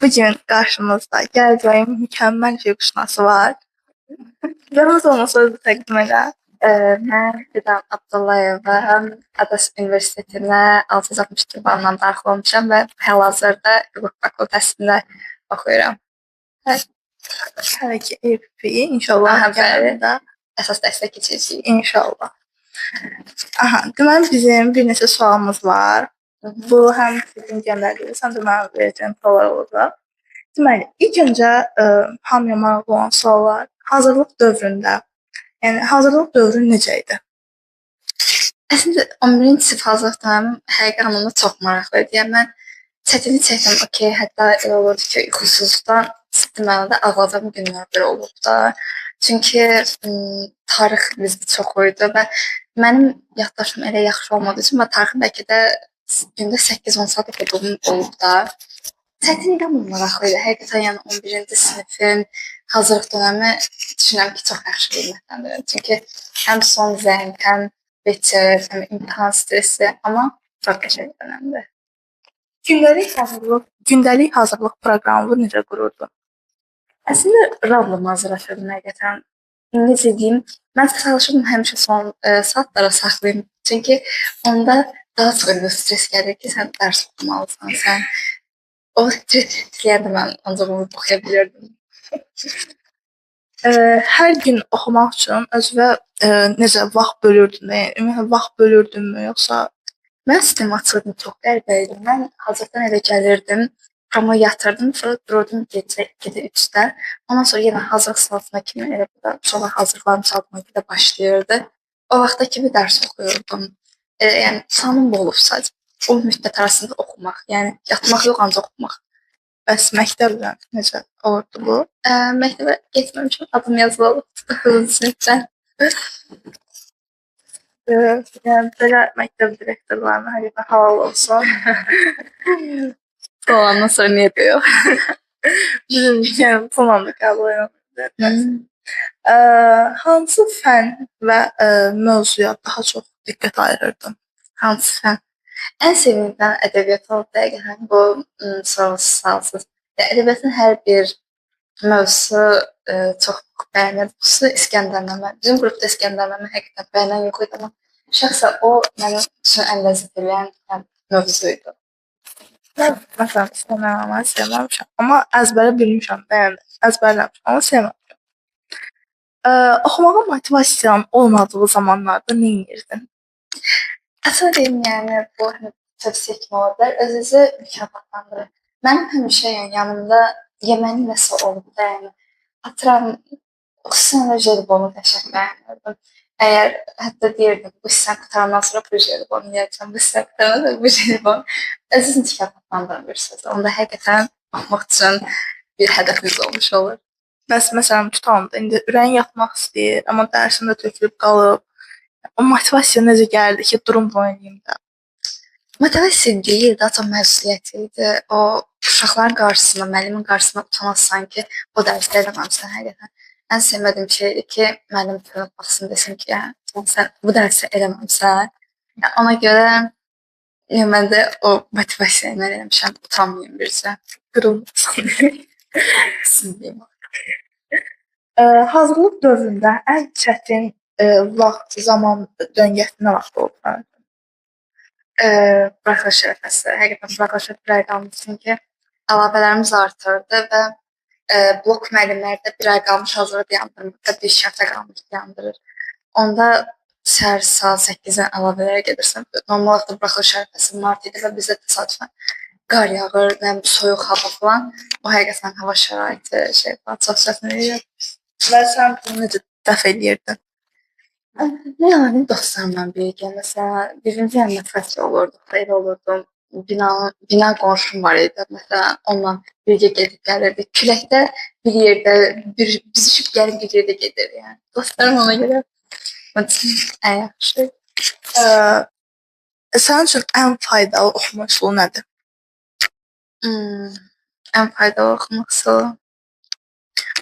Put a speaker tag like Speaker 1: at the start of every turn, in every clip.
Speaker 1: Bu gün qarşımızda gələcəyin mükəmməl hüquqşünası var. Zəhmət olmasa özünü təqdim elə.
Speaker 2: Mən Fidan Abdullayeva, Adas Universitetinə 662 balla daxil olmuşam və hal-hazırda hüquq fakültəsində oxuyuram.
Speaker 1: Hələ ki APP inşallah
Speaker 2: Aha, bəli.
Speaker 1: gələndə
Speaker 2: Əsas dərsə keçəcəyik.
Speaker 1: İnşallah. Aha, deməli bizim bir neçə sualımız var. Bu həm sizin göndərdiyiniz, həm də mənim verəcəyim suallar olacaq. Deməli, ilk öncə hamıya maraqlı olan suallar. Hazırlıq dövründə, yəni hazırlıq dövrü necə idi?
Speaker 2: Əslində 11-ci sinif hazırlıq dönəmim həqiqi anlamda çox maraqlı idi. Yəni mən çətinlik çəkdim, okey, hətta elə olurdu ki, yuxusuzluqdan ciddi mənada ağladığım günlər belə olub da. Çünki tarix bizdə çox idi və mənim yaddaşım elə yaxşı olmadığı üçün mən tarixi bəlkə də gündə 8-10 saat oxuduğum olub da. Çətin idi, amma maraqlı idi. Həqiqətən yəni 11-ci sinifin hazırlıq dönəmi düşünürəm ki, çox yaxşı qiymətləndirirəm. Çünki həm son zəng, həm bütöv, həm imtahan stresi, amma çox qəşəng dönəmdir.
Speaker 1: Gündəlik hazırlıq proqramını necə qururdun?
Speaker 2: Əslində random hazırlaşırdım həqiqətən. Necə deyim, mən çalışırdım həmişə son saatlara saxlayım. Çünki onda daha çox elə stres gəlir ki, sən dərs oxumalısan, sən o stres istəyəndə mən ancaq onu oxuya bilirdim.
Speaker 1: Hər gün oxumaq üçün özünə necə vaxt bölürdün? Yəni ümumiyyətlə vaxt bölürdünmü yoxsa
Speaker 2: Mən sistematik çox qəribə idim. Mən hazırdan evə gəlirdim, proqramı yatırdım, sonra dururdum gecə 2-də, 3-də. Ondan sonra yenə hazırlıq saatına kimi elə burada uşaqlar hazırlıqlarını saatına qədər başlayırdı. O vaxta kimi dərs oxuyurdum. Yəni planım bu olub sadəcə. O müddət arasında oxumaq, yəni yatmaq yox, ancaq oxumaq.
Speaker 1: Bəs məktəblə necə olurdu bu?
Speaker 2: Məktəbə getməmişəm, adım yazılı olub 9-cu sinifdən.
Speaker 1: Yəni belə məktəb direktorlarına həqiqətən halal olsun.
Speaker 2: Olandan sonra niyə də yox?
Speaker 1: Bizim yəni pulla da qəbul eləmir. Hansı fənn və mövzuya daha çox diqqət ayırırdın?
Speaker 2: Hansı fənn? Ən sevdiyim fənn ədəbiyyat oldu həqiqətən bu sualsız. Ya, ədəbiyyatın hər bir mövzusu çox bəyənirdim. Xüsusilə İskəndərnamə. Bizim qrupda İskəndərnamə həqiqətən bəyənən yox idi, amma şəxsən o mənim üçün ən ləzzət eləyən mövzu idi.
Speaker 1: Mən məsələn İskəndərnaməni sevməmişəm, amma əzbərə bilmişəm, yəni əzbərləmişəm, amma sevməmişəm. Oxumağa motivasiyan olmadığı zamanlarda nə edirdin?
Speaker 2: Əsl deyim, yəni bu hani tövsiyə kimi ola bilər. Özünüzü mükafatlandırın. Mənim həmişə yəni yanımda yeməli nəsə olub da, yəni atıram, xüsusən də jelibonu dəhşət bəyənirdim. Əgər hətta deyirdim, bu hissəni qurtarandan sonra bu jelibonu yeyəcəm, bu hissəni qurtarandan sonra bu jelibonu. Özünüzü mükafatlandırın bir sözlə. Onda həqiqətən oxumaq üçün bir hədəfiniz olmuş olur.
Speaker 1: Bəs məsələn tutalım da indi ürəyin yatmaq istəyir, amma dərsin də tökülüb qalıb. O motivasiya necə gəldi ki, durum bunu eləyim də?
Speaker 2: Motivasiya deyil, daha çox məsuliyyət idi. O uşaqların qarşısında, müəllimin qarşısında utanasan ki, o dərsi eləməmisən həqiqətən. Ən sevmədiyim şeydir ki, müəllim dönüb baxsın desin ki, yəni, sən bu dərsi eləməmisən. Yəni, ona görə yəni, mən də o motivasiya ilə eləmişəm, utanmayım bircə.
Speaker 1: Qırılmasın.
Speaker 2: Sinirliyim.
Speaker 1: Hazırlıq dövründə ən çətin vaxt, zaman döngəsi nə vaxt oldu sənin üçün?
Speaker 2: Buraxılış ərəfəsi. Həqiqətən buraxılış bir ay qalmış, çünki əlavələrimiz artırdı və blok müəllimləri də bir ay qalmış hazırlıq dayandırmır, bir iki həftə qalmış dayandırır. Onda səhər saat 8-dən əlavələrə gedirsən. Normal olaraq da buraxılış ərəfəsi mart idi və bizdə təsadüfən qar yağır, nə bilim, soyuq hava falan. O həqiqətən hava şəraiti şey falan çox çətin eləyir.
Speaker 1: Və sən bunu necə dəf eləyirdin?
Speaker 2: Nə yalan deyim, dostlarımla birgə, məsələn, birinci yəni motivasiya olurduq da, elə olurdu. Bina qonşum var idi, məsələn, onunla birgə gedib gəlirdik. Küləkdə bir yerdə, bir büzüşüb gəlib bir yerdə gedir, yəni. Dostlarım ona görə onun üçün ən yaxşı.
Speaker 1: Sənin üçün ən faydalı oxuma üsulu nədir?
Speaker 2: Ən faydalı oxuma üsulu.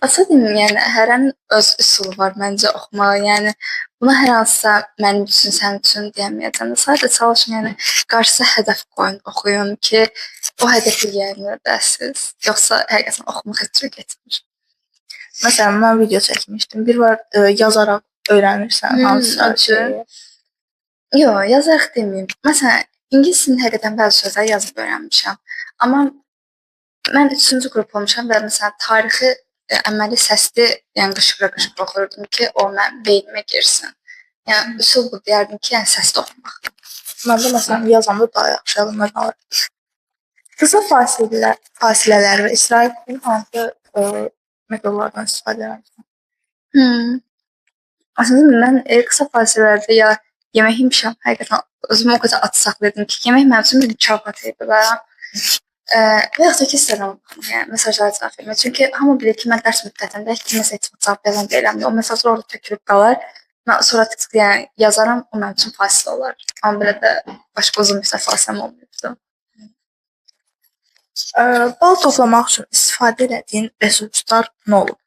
Speaker 2: Açıq deyim, yəni hərənin öz üsulu var məncə oxumağa. Yəni buna hər hansısa mənim üçün, sənin üçün deyəməyəcəm. Sadəcə çalışın, yəni qarşınıza hədəf qoyun, oxuyun ki, O hədəfi yiyələnə. Yoxsa həqiqətən oxumaq heç cür getmir.
Speaker 1: Məsələn, mən video çəkmişdim. Bir var yazaraq öyrənirsən hansısa şeyi.
Speaker 2: Yox, yazaraq deməyim. Məsələn, ingilis dilini həqiqətən bəzi sözləri yazıb öyrənmişəm. Amma mən 3-cü qrup olmuşam və məsələn tarixi əməli səsli, yəni qışqıra-qışqıra oxuyurdum ki, o mənim beynimə girsin. Yəni üsul bu deyərdim ki, yəni səsli oxumaq.
Speaker 1: Məndə məsələn yazanda daha yaxşı yadımda qalır. Qısa fasilələr və istirahət üçün hansı metodlardan istifadə edirsən?
Speaker 2: Əslində mən qısa fasilələrdə ya yemək yemişəm, həqiqətən özümü o qədər ac saxlayırdım ki, yemək mənim üçün bir mükafat idi və və yaxud da ki, Instagrama baxmaq, yəni mesajlara cavab vermək. Çünki hamı bilir ki, mən dərs müddətində kiməsə heç vaxt cavab yazan deyiləm. O mesajlar orada tökülüb qalar. Mən sonra tık yəni yazaram, o mənim üçün fasilə olar. Amma belə də başqa uzun müddət fasiləm olmayıbdı.
Speaker 1: Bal toplamaq üçün istifadə etdiyin resurslar nə olub?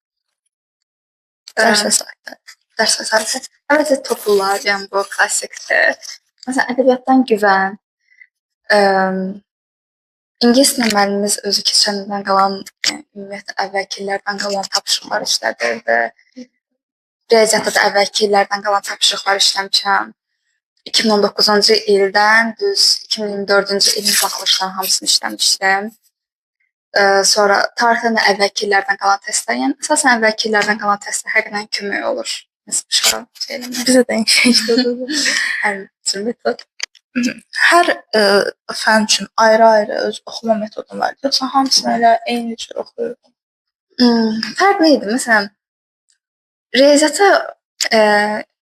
Speaker 2: Dərs vəsaiti. Dərs vəsaiti. Əlbəttə topullar, yəni bu klassikdir. Məsələn, ədəbiyyatdan güvən, ingilis dili müəllimimiz özü keçən ildən qalan, yəni ümumiyyətlə əvvəlki illərdən qalan tapşırıqlar işlədirdi. Riyaziyyatda da əvvəlki illərdən qalan tapşırıqlar işləmişəm. 2019-cu ildən düz 2024-cü ilin buraxılışların hamısını işləmişdim. Sonra tarixdən də əvvəlki illərdən qalan testlər, yəni əsasən əvvəlki illərdən qalan testlər həqiqətən kömək olur. Uşağa şey eləmək.
Speaker 1: Bizə də eyni şey işlədirdi.
Speaker 2: Hər cür metod.
Speaker 1: Hər fən üçün ayrı-ayrı öz oxuma metodun var, yoxsa hamısını elə eyni cür oxuyurdun?
Speaker 2: Fərqli idi. Məsələn, riyaziyyata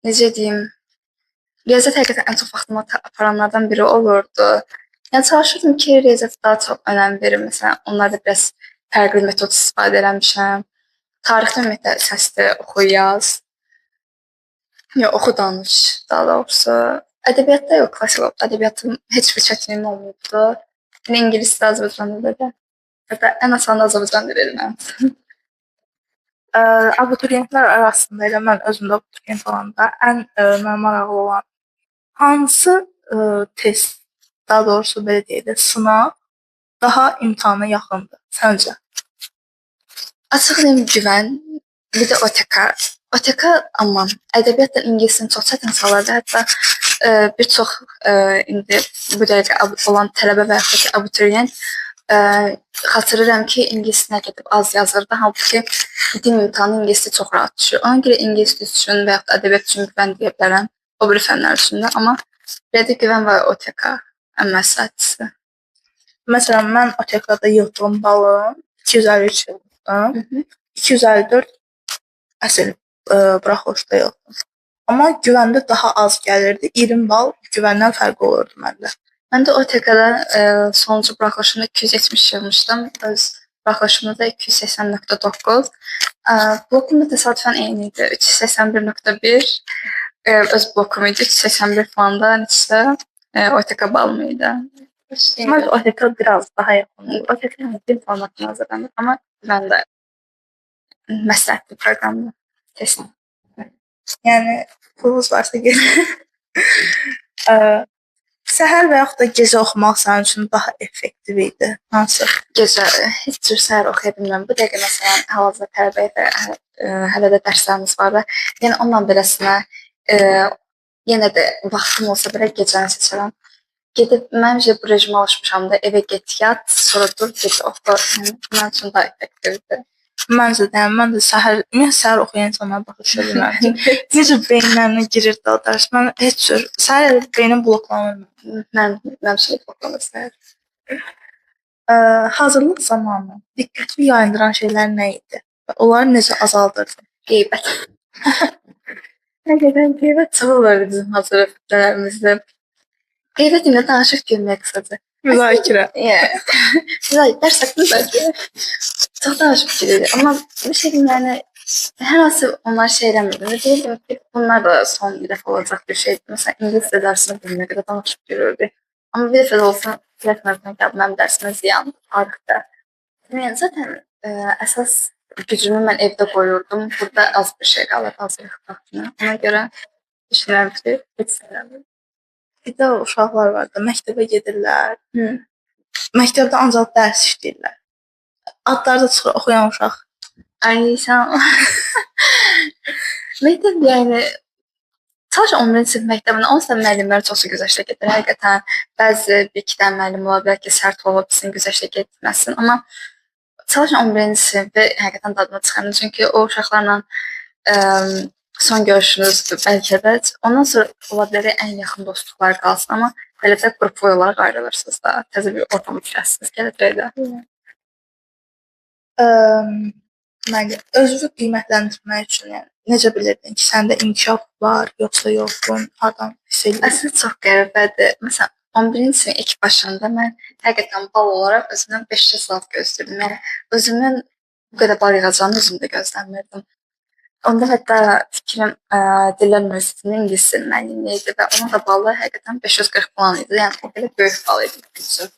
Speaker 2: necə deyim, riyaziyyat həqiqətən ən çox vaxtımı aparanlardan biri olurdu. Yəni çalışırdım ki, riyaziyyata daha çox önəm verim. Məsələn, onlarda biraz fərqli metod istifadə eləmişəm. Tarixdə ümumiyyətlə səsli oxu yaz. Yox, oxu danış, daha doğrusu. Ədəbiyyatda yox, klassik olub. Ədəbiyyatım heç bir çətinliyim olmayıbdı. Nə ingilis dili, Azərbaycan dili də. Hətta ən asanı Azərbaycan dili idi mənim üçün.
Speaker 1: Abituriyentlər arasında elə mən özüm də abituriyent olanda ən mənə maraqlı olan hansı test, daha doğrusu belə deyək də, sınaq daha imtahana yaxındır səncə?
Speaker 2: Açıq deyim, güvən, bir də OTK. OTK aman, ədəbiyyatla ingilis dilini çox çətin salırdı. Hətta bir çox indi bu dəqiqə olan tələbə və yaxud da ki, abituriyent xatırlayıram ki, ingilis dilinə gedib az yazırdı. Halbuki DİM imtahanı ingilis dili çox rahat düşür. Ona görə ingilis dili üçün və yaxud da ədəbiyyat üçün güvən deyə bilərəm. O biri fənlər üçün də. Amma belə də güvən və OTK ən məsləhətlisi.
Speaker 1: Məsələn, mən OTK-da yığdığım balım 253 yığmışdım. 254 əsl buraxılışda yığdım. Amma güvəndə daha az gəlirdi. 20 bal güvəndən fərqi olurdu məndə.
Speaker 2: Mən də OTK-da sonuncu buraxılışımda 270 yığmışdım. Öz buraxılışımda da 280.9. Blokum da təsadüfən eyni idi. 381.1 öz blokum idi. 381 falan da neçə OTK balım idi.
Speaker 1: Məncə OTK biraz daha yaxın olur.
Speaker 2: OTK DİM formatına hazırlanır, amma mən də məsləhətli proqramdır. Test.
Speaker 1: Yəni pulunuz varsa gedin. Səhər və yaxud da gecə oxumaq sənin üçün daha effektiv idi. Hansı?
Speaker 2: Gecə heç cür səhər oxuya bilmirəm. Bu dəqiqə məsələn hal-hazırda tələbəyik və hələ də dərslərimiz var da. Yəni onunla beləsinə yenə də vaxtım olsa belə gecəni seçirəm. Gedib məncə bu rejimə alışmışam da, evə get, yat, sonra dur, gecə oxu. Yəni mənim üçün daha effektivdir.
Speaker 1: Məncə də, yəni mən də səhər, ümumiyyətlə səhər oxuyan insanlara başa düşə bilmirəm ki, necə beyinlərinə girir də o dərs. Mən heç cür səhər elə beynim bloklanır.
Speaker 2: Mənim üçün də bloklanır səhər.
Speaker 1: Hazırlıq zamanı diqqətini yayındıran şeylər nə idi? Və onları necə azaldırdın?
Speaker 2: Qeybət. Həqiqətən qeybət çox olurdu bizim hazırlıq dönəmimizdə. Qeybət ilə danışıq gülmək qısaca.
Speaker 1: Müzakirə.
Speaker 2: Yeah. Müzakirə, dərs haqqında müzakirə. Çox danışıb gülürdük. Amma bir şey deyim, yəni hər hansı onlar şey eləmirdi. Və deyirdim ki, bunlar da son bir dəfə olacaq bir şeydir. Məsələn, ingilis dili dərsini bilmək qədər danışıb gülürdük. Amma bir dəfə də olsa fikirləşmədim ki, mənim dərsimə ziyandır tarixdə. Yəni zaten əsas gücümü mən evdə qoyurdum. Burada az bir şey qalır hazırlıq vaxtına. Ona görə düşünürəm ki, heç eləmirəm.
Speaker 1: Bir də uşaqlar var da, məktəbə gedirlər. Məktəbdə ancaq dərs işləyirlər. Adları da çıxır oxuyan uşaq.
Speaker 2: Ay sən məktəb yəni çalışın 11-ci sinif məktəbində onsuz da müəllimlər çoxsu güzəştə gedir. Həqiqətən bəzi bir iki dənə müəllim ola bilər ki, sərt olub sizin güzəştə getməsin, amma çalışın 11-ci sinifə həqiqətən dadını çıxarın. Çünki o uşaqlarla son görüşünüzdür bəlkə də. Ondan sonra ola bilər ən yaxın dostluqlar qalsın, amma belə də qrup olaraq ayrılırsınız da, təzə bir ortama düşərsiniz gələcəkdə.
Speaker 1: Deməli, özünü qiymətləndirmək üçün, yəni necə bilirdin ki, səndə inkişaf var, yoxsa yox, bunu hardan hiss edirdin?
Speaker 2: Əslində çox qəribədir. Məsələn, 11-ci sinifin ilk başında mən həqiqətən bal olaraq özümdən 500 zat gözləyirdim. Yəni özümün bu qədər bal yığacağını özüm də gözləmirdim. Onda hətta fikrim Dillər Universitetinin ingilis dili müəllimi idi və onun da balı həqiqətən 540 falan idi. Yəni o belə böyük bal idi mənim üçün.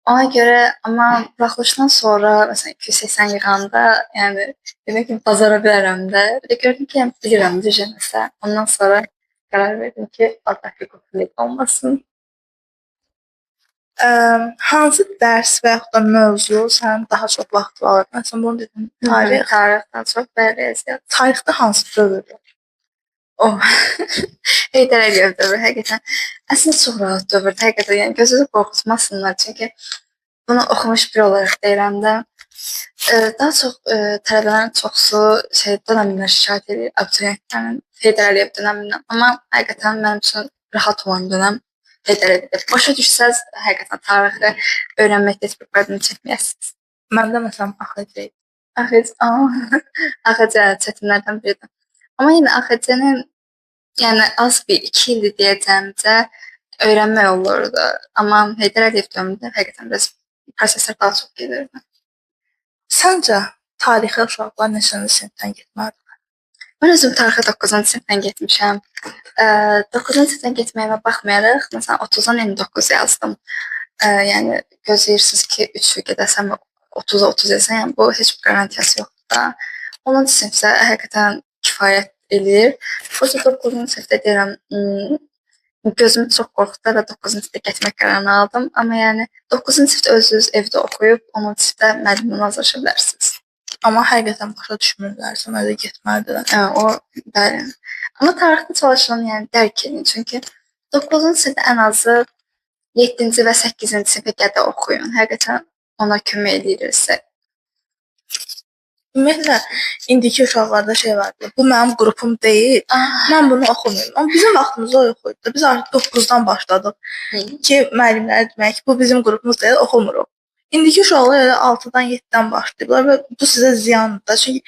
Speaker 2: Ona görə amma buraxılışdan sonra məsələn 280 yığanda, yəni demək ki, bacara bilərəm də. Bir də gördüm ki, yəni bilirəm də nəsə. Ondan sonra qərar verdim ki, adakı qopillik olmasın.
Speaker 1: Hansı dərs və yaxud da mövzu sənin daha çox vaxt alır? Məsələn, bunu dedin, tarix.
Speaker 2: Tarix daha çox və riyaziyyat.
Speaker 1: Tarixdə hansı dövrü?
Speaker 2: Oh. Heydər Əliyev dövrü həqiqətən. Əslində çox rahat dövrdür həqiqətən. Yəni gözünüzü qorxutmasınlar. Çünki bunu oxumuş biri olaraq deyirəm də. Daha çox tələbələrin çoxusu şey dönəmindən şikayət edir, abituriyentlərin Heydər Əliyev dönəmindən. Amma həqiqətən mənim üçün rahat olan dönəm Heydər Əliyev. Başa düşsəz həqiqətən tarixi öyrənməkdə heç bir problem çəkməyəsiniz.
Speaker 1: Məndə məsələn AXC idi.
Speaker 2: AXC, AXC çətinlərdən biridir. Amma yenə AXC-nin yəni az bir 2 ildir deyəcəyimcə öyrənmək olurdu. Amma Heydər Əliyev dövründə həqiqətən biraz proseslər daha çox gedirdi.
Speaker 1: Səncə tarixə uşaqlar neçənci sinifdən getməlidirlər?
Speaker 2: Mən özüm tarixə 9-cu sinifdən getmişəm. 9-cu sinifdən getməyimə baxmayaraq, məsələn 30-dan 29 yazdım. Yəni gözləyirsiniz ki, 3 il gedəsən və 30-a 30 yazsan, yəni bu heç bir qarantiyası yoxdur da. 10-cu sinifdə həqiqətən kifayət eləyir. Prosta 9-cu sinifdə deyirəm, gözümü çox qorxutdu və 9-cu sinifdə getmək qərarını aldım. Amma yəni 9-cu sinifdə özünüz evdə oxuyub 10-cu sinifdə müəllimlə nazlaşa bilərsiniz.
Speaker 1: Amma həqiqətən başa düşmürlərsə, mənə getməlidirlər.
Speaker 2: Hə, o bəli. Amma tarixdə çalışın, yəni dərk edin. Çünki 9-cu sinifdə ən azı 7-ci və 8-ci sinifə qədər oxuyun. Həqiqətən onlar kömək eləyir sizə.
Speaker 1: Ümumiyyətlə indiki uşaqlarda şey vardı. Bu mənim qrupum deyil. Mən bunu oxumayım. Amma bizim vaxtımızda o yox idi. Biz artıq 9-dan başladıq ki, müəllimlərə demək ki, bu bizim qrupumuz deyil, oxumuruq. İndiki uşaqlar elə 6-dan 7-dən başlayıblar və bu sizə ziyandır da. Çünki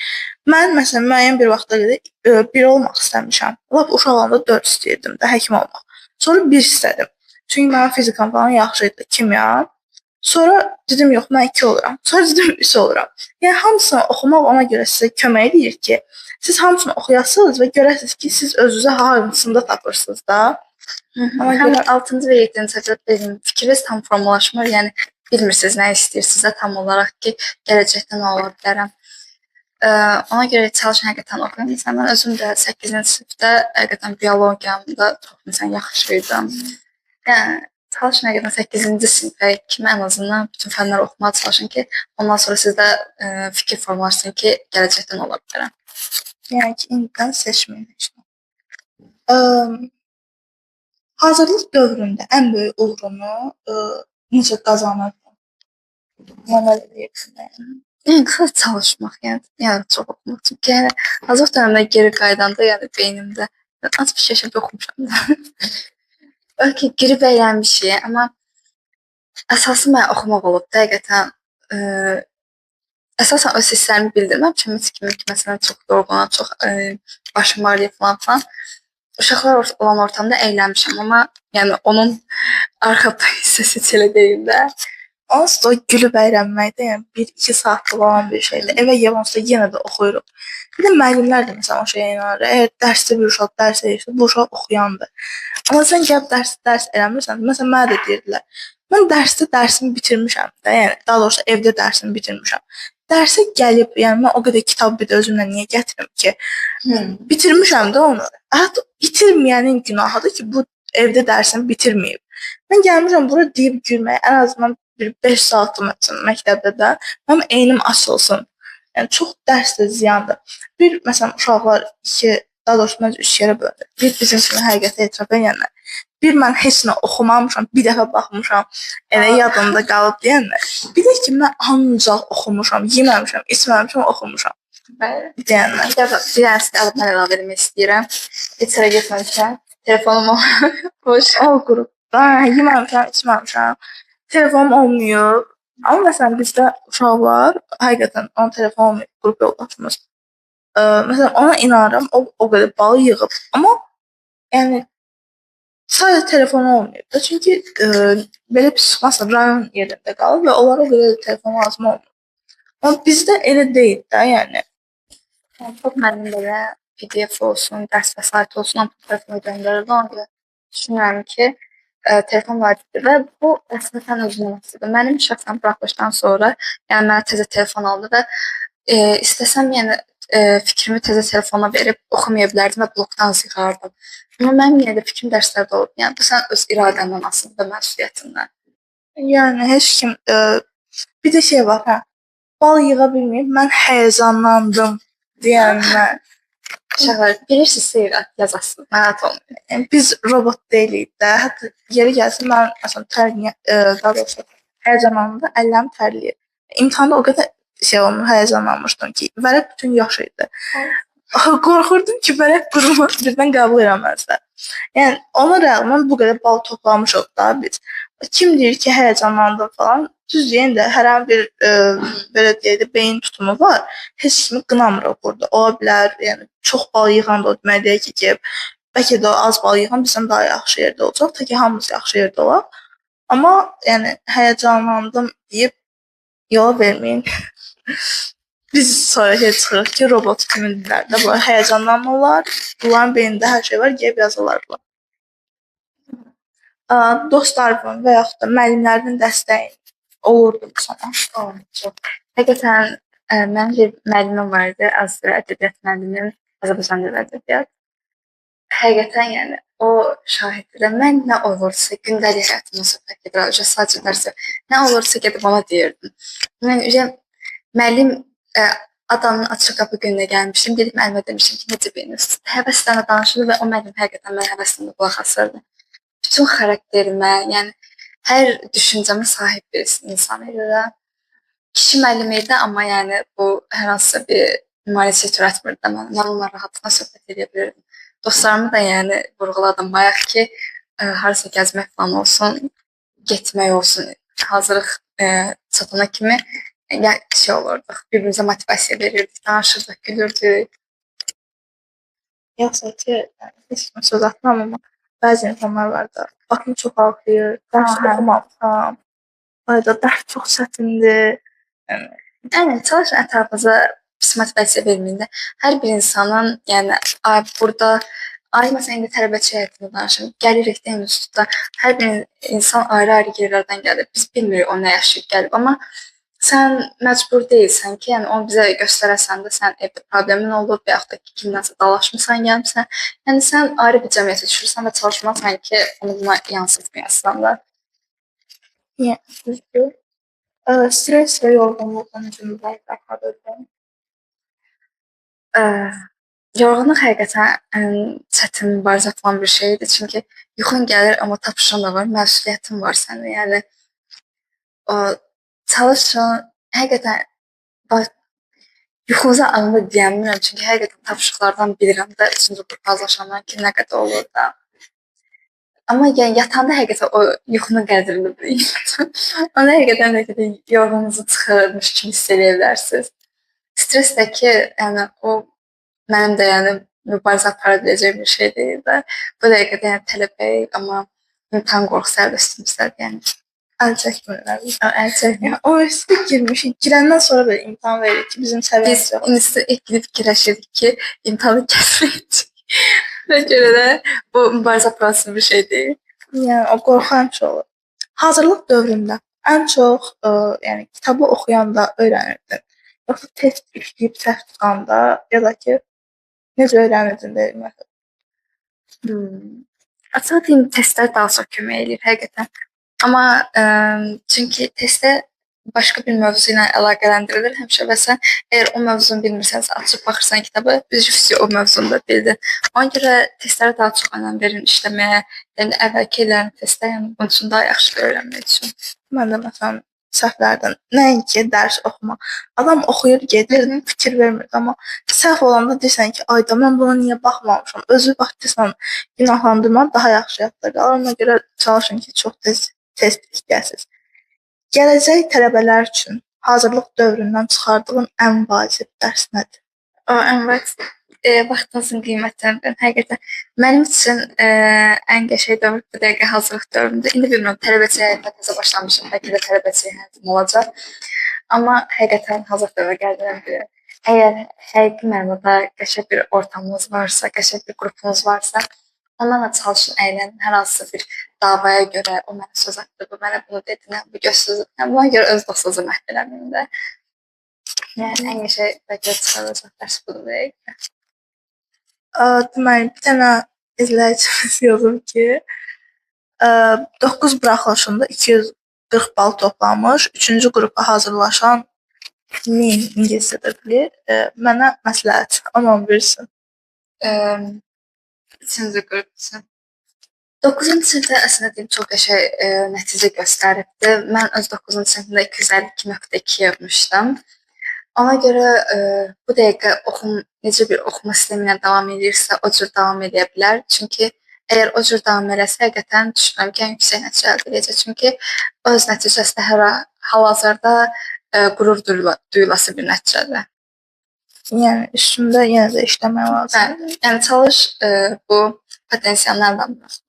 Speaker 1: mən məsələn müəyyən bir vaxta qədər 1 olmaq istəmişəm. Lap uşaq olanda 4 istəyirdim də həkim olmaq. Sonra 1 istədim. Çünki mənim fizikam falan yaxşı idi, kimya. Sonra dedim yox, mən 2 oluram. Sonra dedim 3 oluram. Yəni hamısını oxumaq ona görə sizə kömək eləyir ki, siz hamısını oxuyasınız və görəsiniz ki, siz özünüzü hansında tapırsınız da.
Speaker 2: Ona görə 6-cı və 7-ci sinifdə benim fikriniz tam formalaşmır. Yəni bilmirsiniz nə istəyirsiniz də tam olaraq ki, gələcəkdə nə ola bilərəm. Ona görə çalışın həqiqətən oxuyun. Məsələn, mən özüm də 8-ci sinifdə həqiqətən biologiyamda çox məsələn yaxşı idim. Yəni çalışın həqiqətən 8-ci sinifə kimi ən azından bütün fənləri oxumağa çalışın ki, ondan sonra sizdə fikir formalaşsın ki, gələcəkdə nə ola bilərəm.
Speaker 1: Yəni ki, indidən seçməyin heç nə. Hazırlıq dövründə ən böyük uğrunu necə qazanırdın? Nələr edirdin yəni?
Speaker 2: Yəni qısa çalışmaq, yəni çox oxumaq. Çünki yəni hazırlıq dövründə geri qayıdanda, yəni beynimdə mən az bir şey oxumuşam da. Bəlkə girib əylənmişik, amma əsası mənə oxumaq olub da həqiqətən. Əsasən öz hisslərimi bildirməmişəm heç kimi ki, məsələn çox yorğunam, çox başım ağrıyır falan filan. Uşaqlar olan ortamda əylənmişəm, amma yəni onun arxa hissəsi heç elə deyil də.
Speaker 1: Onsuz da o gülüb əylənmək də, yəni 1-2 saatlıq olan bir şeydir. Evə gəlib onsuz da yenə də oxuyuruq. Bir də müəllimlər də məsələn o şeyə inanır. Əgər dərsdə bir uşaq dərs eləyirsə, bu uşaq oxuyandır. Amma sən gəlib dərsdə dərs eləmirsən, məsələn mənə də deyirdilər. Mən dərsdə dərsimi bitirmişəm də, yəni daha doğrusu evdə dərsimi bitirmişəm. Dərsə gəlib, yəni mən o qədər kitab bir də özümlə niyə gətirim ki? Bitirmişəm də onu. Hətta bitirməyənin günahıdır ki, bu evdə dərsini bitirməyib. Mən gəlmişəm bura deyib gülməyə, ən azından bir 5 saatım üçün məktəbdə də mənim eynim açılsın. Yəni çox dərs də ziyandır. Bir məsələn uşaqlar iki, daha doğrusu məncə üç yerə bölünür. Bir bizim kimi həqiqətə etiraf edənlər. Bir mən heç nə oxumamışam, bir dəfə baxmışam, elə yadımda qalıb deyənlər. Bir də ki mən ancaq oxumuşam, yeməmişəm, içməmişəm, oxumuşam
Speaker 2: Bəli.
Speaker 1: deyənlər.
Speaker 2: Bir də bir dənəsini alıb mən əlavə etmək istəyirəm. Heç yerə getməmişəm. Telefonum boş.
Speaker 1: O qrupda yeməmişəm, içməmişəm. Telefonum olmayıb. Amma məsələn bizdə uşaq var, həqiqətən onun telefonu olmayıb, qrup yoldaşımız. Məsələn ona inanıram, o qədər balı yığıb. Amma yəni sadəcə telefonu olmayıb da. Çünki belə pis çıxmazsa rayon yerində qalır və onlara o qədər də telefon lazım olmur. Amma bizdə elə deyil də, yəni.
Speaker 2: Yəni, çox müəllim belə PDF olsun, dərs vəsaiti olsun, hamı telefona göndərirdi. Ona görə düşünürəm ki, telefon vacibdir və bu əslində sən özündən asılıdır. Mənim şəxsən buraxılışdan sonra, yəni mənə təzə telefon aldı və istəsəm, yəni fikrimi təzə telefona verib oxumaya bilərdim və blokdan yığardım. Amma mənim yenə də fikrim dərslərdə olub. Yəni bu sənin öz iradəndən asılıdır və məsuliyyətindən.
Speaker 1: Yəni heç kim bir də şey var, hə. Bal yığa bilməyib, mən həyəcanlandım deyənlər.
Speaker 2: Uşaqlar, bilirsiniz, seyir yazasınız, narahat olmayın.
Speaker 1: Yəni biz robot deyilik də. Hətta yeri gəlsin mən məsələn tərliyə, daha doğrusu həyəcanlananda əllərim tərləyir. İmtahanda o qədər şey olmur, həyəcanlanmışdım ki, vərəq bütün yaş idi. Qorxurdum ki, vərəq qurumur, birdən qəbul eləməzlər. Yəni ona rəğmən bu qədər bal toplamışıq da biz. Kim deyir ki, həyəcanlandım falan, düzdür, yenə də hər an bir belə deyək də beyin tutumu var. Heç kimi qınamırıq burada. Ola bilər, yəni çox bal yığan da o demək deyil ki, bəlkə də az bal yığan bizdən daha yaxşı yerdə olacaq. Ta ki hamımız yaxşı yerdə olaq. Amma yəni həyəcanlandım deyib yola verməyin. Biz sonra şey çıxırıq ki, robot kimidirlər də, bunlar həyəcanlanmırlar. Bunların beynində hər şey var, gəlib yazırlar bunlar. Dostlarımın və yaxud da müəllimlərin dəstəyi olurdu sənə.
Speaker 2: Çox. Həqiqətən mənim bir müəllimim var idi, Azər ədəbiyyat müəllimim, Azərbaycan dili ədəbiyyat. Həqiqətən yəni o şahiddir də. Mən nə olursa gündəlik həyatımda söhbət gedir, sadəcə dərsə nə olursa gedib ona deyirdim. Mən müəllim Adanın açıq qapı gününə gəlmişdim. Gedib müəllimə demişdim ki, necə bir institutdur. Həvəslə danışırdı və o müəllim həqiqətən mənə həvəslə qulaq asırdı. Bütün xarakterimə, yəni hər düşüncəmə sahib bir insan idi də. Kişi müəllim idi, amma yəni bu hər hansısa bir maneçilik törətmirdi də mənə. Mən onunla rahatlıqla söhbət edə bilirdim. Dostlarımı da yəni vurğuladım bayaq ki, harasa gəzmək falan olsun, getmək olsun, hazırlıq çatana kimi yəni şey olurduq, bir-birimizə motivasiya verirdik, danışırdıq, gülürdük.
Speaker 1: Yoxsa ki, yəni, heç kimə söz atmam, amma bəzi insanlar var da, başım çox ağrıyır, dərs oxumamışam, ayda dərs çox çətindir. Yəni,
Speaker 2: Yəni çalışın ətrafınıza pis motivasiya verməyin də. Hər bir insanın, yəni ay burada ay məsələn indi tələbəçi həyatında danışım. Gəlirik də institutda hər bir insan ayrı-ayrı yerlərdən gəlir. Biz bilmirik o nə yaşayıb gəlib, amma sən məcbur deyilsən ki, yəni onu bizə göstərəsən də sən evdə problemin olub və yaxud da ki, kimdənsə dalaşmısan, gəlmisən. Yəni sən ayrı bir cəmiyyətə düşürsən və çalışmalısan ki, onu buna yansıtmayasan da.
Speaker 1: Yəni düzdür. Stres və yorğunluqla necə mübarizə aparırdın?
Speaker 2: Yorğunluq həqiqətən ən çətin mübarizə aparılan bir şeydir. Çünki yuxun gəlir, amma tapşırığın da var, məsuliyyətin var sənin. Yəni o çalışın, həqiqətən bax yuxunuza alındı deyəmirəm, çünki həqiqətən tapşırıqlardan bilirəm də 3-cü qrup hazırlaşandan ki, nə qədər olur da. Amma yəni yatanda həqiqətən o yuxunun qədrini bilin. Ona həqiqətən bəlkə də yorğununuzu çıxarmış kimi hiss eləyə bilərsiniz. Stres də ki, yəni o mənim də yəni mübarizə apara biləcəyim bir şey deyil də. Bu dəqiqədə yəni tələbəyik, amma imtahan qorxusu hələ üstümüzdədir, yəni.
Speaker 1: Əl çəkmirlər.
Speaker 2: Əl çəkmir.
Speaker 1: Yəni universitetə girmişik, girəndən sonra belə imtahan veririk ki, bizim
Speaker 2: Biz
Speaker 1: səviyyəmiz yoxdur.
Speaker 2: institutə ilk gedib fikirləşirdik ki, imtahanı kəsməyəcək. Ona görə də bu mübarizə aparılsın bir şey deyil.
Speaker 1: Yəni o qorxu həmişə olur. Hazırlıq dövründə ən çox yəni kitabı oxuyanda öyrənirdin. Yoxsa test işləyib səhv çıxanda ya da ki necə öyrənirdin deyim məsələn.
Speaker 2: Açığı deyim, testlər daha çox kömək eləyir həqiqətən. Amma çünki testdə başqa bir mövzu ilə əlaqələndirilir həmişə və sən əgər o mövzunu bilmirsənsə, açıb baxırsan kitabı, düz o mövzunu da bildin. Ona görə testlərə daha çox önəm verin işləməyə. Yəni əvvəlki illərin testləri, yəni bunun üçün daha yaxşıdır öyrənmək üçün.
Speaker 1: Mən də məsələn səhvlərdən nəinki dərs oxumaq. Adam oxuyur, gedir, fikir vermir, amma səhv olanda deyirsən ki, ayda mən buna niyə baxmamışam? Özü baxdıysan günahlandırma daha yaxşı yadda qalır. Ona görə çalışın ki, çox tez test işləyəsiniz. Gələcək tələbələr üçün hazırlıq dövründən çıxardığın ən vacib dərs nədir?
Speaker 2: O ən vacib vaxtınızın qiymətini bilin. Həqiqətən mənim üçün ən qəşəng dövr bu dəqiqə hazırlıq dövründür. İndi bilmirəm, tələbəçilik həyatına təzə başlamışam, bəlkə də tələbəçilik həyatım olacaq. Amma həqiqətən hazırlıq dövrü gəldim bilirəm. Əgər həqiqi mənada qəşəng bir ortamınız varsa, qəşəng bir qrupunuz varsa, onlarla çalışın, əylənin. Hər hansısa bir davaya görə o mənə söz atdı, bu mənə bunu dedi, nə bu gözsüz. Yəni buna görə öz dostunuzu məhv eləməyin də. Yəni ən qəşəng bəlkə çıxarılacaq dərs budur bu dəqiqə.
Speaker 1: Deməli, bir dənə izləyicimiz yazıb ki, 9 buraxılışında 240 bal toplamış, 3-cü qrupa hazırlaşan min ingiliscə də bilir. Mənə məsləhət, aman versin.
Speaker 2: 3-cü qrup üçün. 9-cu sinifdə əslində deyim, çox qəşəng nəticə göstəribdi. Mən öz 9-cu sinifimdə 252.2 yığmışdım. Ona görə bu dəqiqə oxum necə bir oxuma sistemi ilə davam edirsə, o cür davam edə bilər. Çünki əgər o cür davam eləsə, həqiqətən düşünürəm ki, ən yüksək nəticə əldə edəcək. Çünki öz nəticəsi də hər hal-hazırda qürur duyulası bir nəticədir.
Speaker 1: Yəni üstündə yenə də işləmək lazımdır.
Speaker 2: Bəli, yəni çalış bu potensialını əldən buraxma.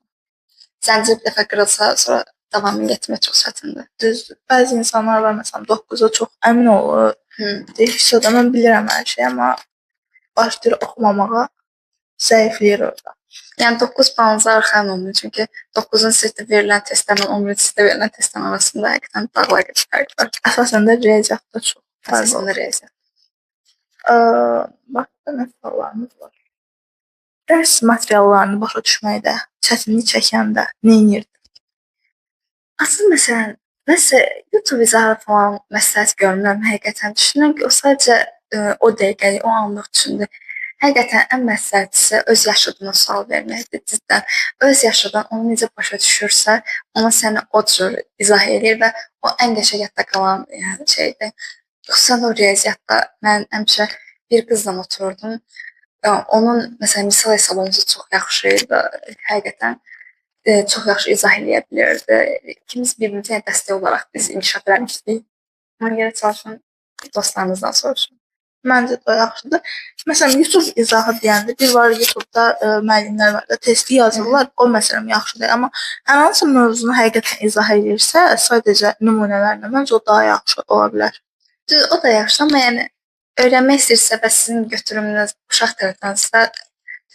Speaker 2: Zəncir bir dəfə qırılsa, sonra davamını gətirmək çox çətindir.
Speaker 1: Düzdür. Bəzi insanlar var, məsələn, 9-a çox əmin olur. Deyir ki, da mən bilirəm hər şeyi, amma başlayır oxumamağa, zəifləyir orada.
Speaker 2: Yəni 9 balınıza arxayın olmayın. Çünki 9-cu sinifdə verilən testlərlə 11-ci sinifdə verilən testlərin arasında həqiqətən dağlar qədər fərq var.
Speaker 1: Əsasən də riyaziyyatda çox fərq
Speaker 2: Əsasən
Speaker 1: olur.
Speaker 2: də riyaziyyat.
Speaker 1: Başqa nə suallarımız var? Dərs materiallarını başa düşməkdə çətinlik çəkəndə nə edirdin?
Speaker 2: Aslında məsələn, nəsə YouTube izahı falan məsləhət görmürəm həqiqətən. Düşünürəm ki, o sadəcə o dəqiqəlik, o anlıq üçündür. Həqiqətən ən məsləhətlisi öz yaşıdına sual verməkdir cidden. Öz yaşıdan onu necə başa düşürsə, ona səni o cür izah eləyir və o ən qəşəng yadda qalan yəni şeydir. Xüsusən o riyaziyyatda mən həmişə bir qızla otururdum. Onun məsələn misal hesablaması çox yaxşı idi. Həqiqətən çox yaxşı izah eləyə bilirdi. İkimiz bir-birimizə yəni dəstək olaraq biz inkişaf eləmişdik. Ona görə çalışın dostlarınızdan soruşun.
Speaker 1: Məncə də o yaxşıdır. Məsələn, YouTube izahı deyəndə bir var YouTube-da müəllimlər var da testi yazırlar. O məsələn yaxşı deyil, amma hər hansı mövzunu həqiqətən izah edirsə, sadəcə nümunələrlə məncə o daha yaxşı ola bilər.
Speaker 2: Düz, o da yaxşı, amma yəni öyrənmək istəyirsə və sizin götürümünüz uşaq tərəfdənsə